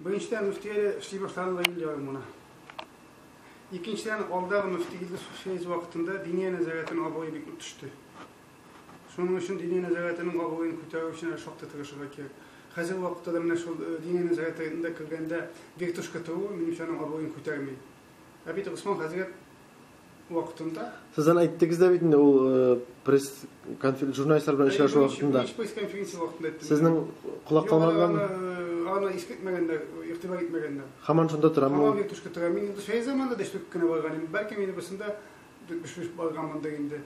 Беренчедән, мөфти әле эшли башлаганга ел ярым гына. Икенчедән, алдагы мөфти Илдус Фәйз вакытында Диния нәзарәтенең абруе бик нык төште. Шуның өчен Диния нәзарәтенең абруен күтәрү өчен әле шактый тырышырга кирәк. Хәзерге вакытта да менә шул Диния нәзарәтендә кергәндә вертушка тору, минемчә, аның абруен күтәрми. Ә бит Госман хәзрәт вакытында. Сез аны әйттегез дә бит инде ул пресс конфер журналистлар белән очрашу вакытында. Беренче пресс-конференция вакытында әйттем. Сезнең колак калмадымы? Аны искәртмәгәннәр, игътибар итмәгәннәр. Һаман шунда торамы? Һаман вертушка тора. Мин инде Фәйз заманында да өч кенә барган идем. Бәлки мин берсендә 4-5 барганмындыр инде.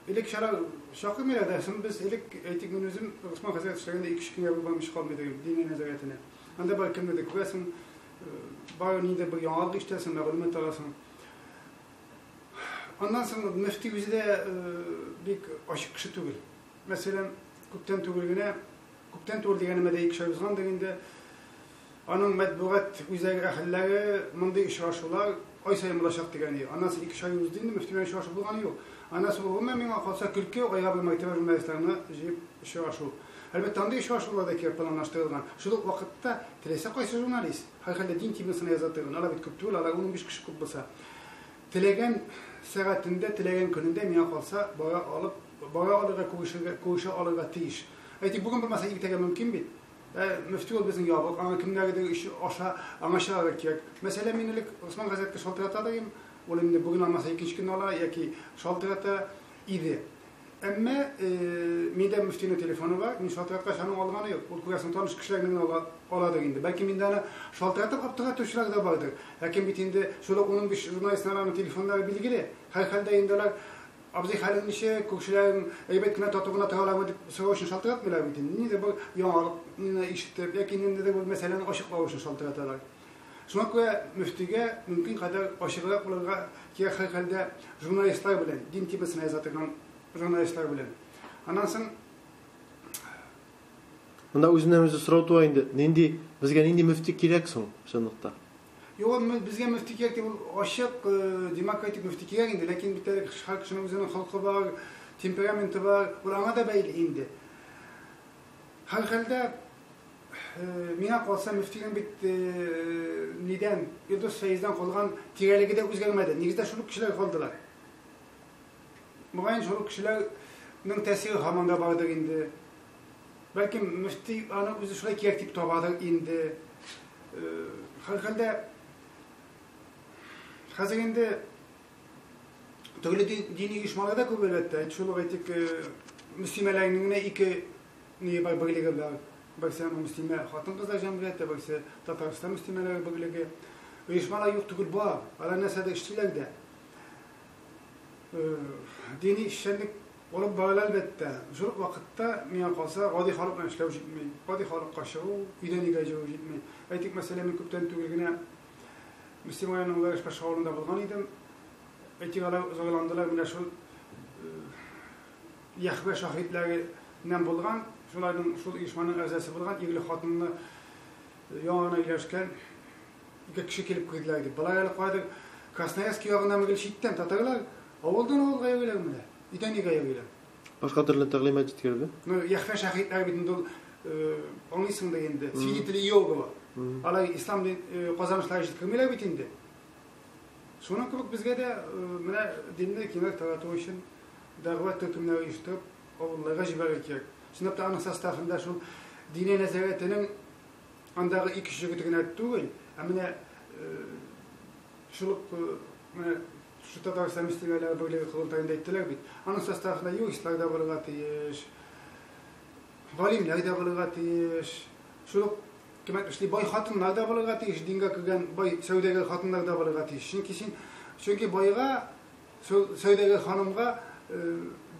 Элек чара чакырмыйлар да, соң без элек, әйтик, мин үзем Госман хәзрәт эшләгәндә 2-3 көнгә бер бармыйча калмый идем Диния нәзарәтенә. Анда бар кемнедер күрәсең, бары ниндидер бер яңалык ишетәсең, мәгълүмат аласың. Аннан соң мөфти үзе дә бик ачык кеше түгел. Мәсәлән, күптән түгел генә, күптән түгел дигәнемә дә 2 ай узгандыр инде, аның матбугат үзәге әһелләре мондый очрашулар ай саен булачак дигән иде. Аннан соң 2 ай узды инде, мөфти белән очрашу булганы юк. Аннан соң гомумән миңа калса көлке, айга бер мәртәбә журналистларны җыеп очрашу. Әлбәттә, андый очрашулар да кирәк планлаштырылган. Шул ук вакытта теләсә кайсы журналист, һәрхәлдә дин темасына яза торган, алар бит күп түгел, алар 10-15 кеше күп булса, теләгән сәгатендә, теләгән көнендә миңа калса бара алып, бара алырга, күрешергә, күрешә алырга тиеш. Әйтик, бүген булмаса иртәгә мөмкин бит. Ә мөфти ул безнең ябык, аңа кемнәрдер өч аша, аңа чыгарга кирәк. Мәсәлән, мин элек Госман хәзрәткә шалтырата да идем, ул инде бүген алмаса икенче көнне ала яки шалтырата иде. Әмма миндә мөфтинең телефоны бар, мин шалтыраткач аның алганы юк. Ул күрәсең таныш кешеләрне генә ала, аладыр инде. Бәлки миндә аны шалтыратып аптыратучылар да бардыр. Ләкин бит инде шул ук 15 журналистның аның телефоннары билгеле. Һәрхәлдә инде алар абзый хәлең ничек, күршеләрең әйбәт кенә тату гына торалармы дип сорау өчен шалтыратмыйлар бит инде. Ниндидер бер яңалыкны ишетеп яки ниндидер бер мәсьәләне ачыклау өчен шалтыраталар. Шуңа күрә мөфтигә мөмкин кадәр ачыграк булырга кирәк һәрхәлдә журналистлар белән, дин темасына яза торган журналистлар белән. Аннан соң Монда үзеннән үзе сорау туа инде, нинди, безгә нинди мөфти кирәк соң, чынлыкта? Юк, ул безгә мөфти кирәк дип, ул ачык, демократик мөфти кирәк инде, ләкин бит әле һәр кешенең үзенең холкы бар, темпераменты бар, ул аңа да бәйле инде. Һәрхәлдә миңа калса, мөфтинең бит нидән, Илдус Фәиздән калган тирәлеге дә үзгәрмәде. Нигездә шул ук кешеләр калдылар. Мөгаен шул ук кешеләрнең тәэсире һаман да бардыр инде. Бәлки мөфти аны үзе шулай кирәк дип табадыр инде. Һәрхәлдә хәзер инде төрле дини оешмалар да күп әлбәттә. Шул ук әйтик, мөслимәләрнең генә ике ни бар берлеге бар. Берсе мөслимә хатын-кызлар җәмгыяте, берсе Татарстан мөслимәләре берлеге. Оешмалар юк түгел бар. Алар нәрсәдер эшлиләр дә. Дини эшчәнлек алып барыла әлбәттә. Шул ук вакытта миңа калса, гади халык белән эшләү җитми. Гади халыкка чыгу, өйдән өйгә йөрү җитми. Әйтик, мәсәлән, мин күптән түгел генә Мөслим районының Лаешбаш авылында булган идем. Әйтик, алар зарландылар, менә шул Йәһвә шаһитләреннән булган, шуларның шул оешманың әгъзасы булган ирле хатынлы яңа гына өйләшкән ике кеше килеп керделәр дип. Болар әле кайдыр Красноярск ягыннан гел читтән татарлар, авылдан авылга йөриләр менә, өйдән өйгә йөриләр. Башка төрле тәгълимат җиткерде. Ну, Йәһвә шаһитләре бит инде ул аңлыйсың да инде, свидетели Иегова. Алар ислам дин казанышлары җиткермиләр бит инде. Шуның кебек безгә дә менә динне киңрәк тарату өчен дәгъват төркемнәре оештырып, авылларга җибәрергә кирәк. Чынлап та аның составында шул Диния нәзарәтенең андагы ике-өч җегете генә түгел, ә менә шул ук менә шул Татарстан мөслимәләре берлеге корылтаенда әйттеләр бит. Аның составында юристлар да булырга тиеш, галимнәр дә булырга тиеш, шул ук кем әйтмешли, бай хатыннар да булырга тиеш, дингә кергән бай сәүдәгәр хатыннар да булырга тиеш. Чөнки син, чөнки байга Шул сәүдәгәр ханымга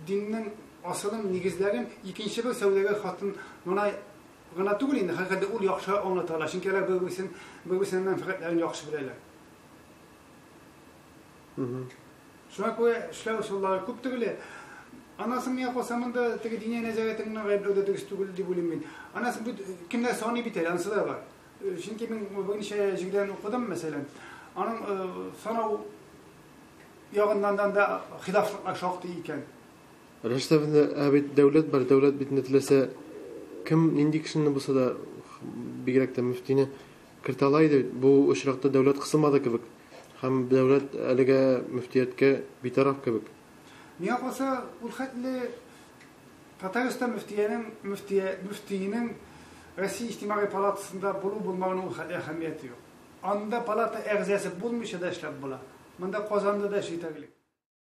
диннең асылын, нигезләрен икенче бер сәүдәгәр хатын гына гына түгел инде, һәрхәлдә ул яхшырак аңлата ала, чөнки алар бер-берсен, бер-берсенең мәнфәгатьләрен яхшы беләләр. Шуңа күрә эшләү ысуллары күп төрле. Аннан соң миңа калса монда теге диния нәзарәтен генә гаепләү дә дөрес түгел дип уйлыйм мин. Аннан соң бит кемнәр саный бит әле, анысы да бар. Чөнки мин берничә җирдән укыдым, мәсәлән, аның санау ягыннан да хилафлыклар шактый икән. Рәшит әфәнде, ә бит дәүләт бар, дәүләт бит инде теләсә кем, нинди кешене булса да бигрәк тә мөфтине кертә ала иде. Бу очракта дәүләт кысылмады кебек. Һәм дәүләт әлегә мөфтияткә битараф кебек. Миңа калса, ул хәтле Татарстан мөфтиянең мөфтия мөфтиенең Россия иҗтимагый палатасында булу-булмауның ул хәтле әһәмияте юк. Анда палата әгъзасы булмыйча да эшләп була. Монда Казанда да җитәрлек.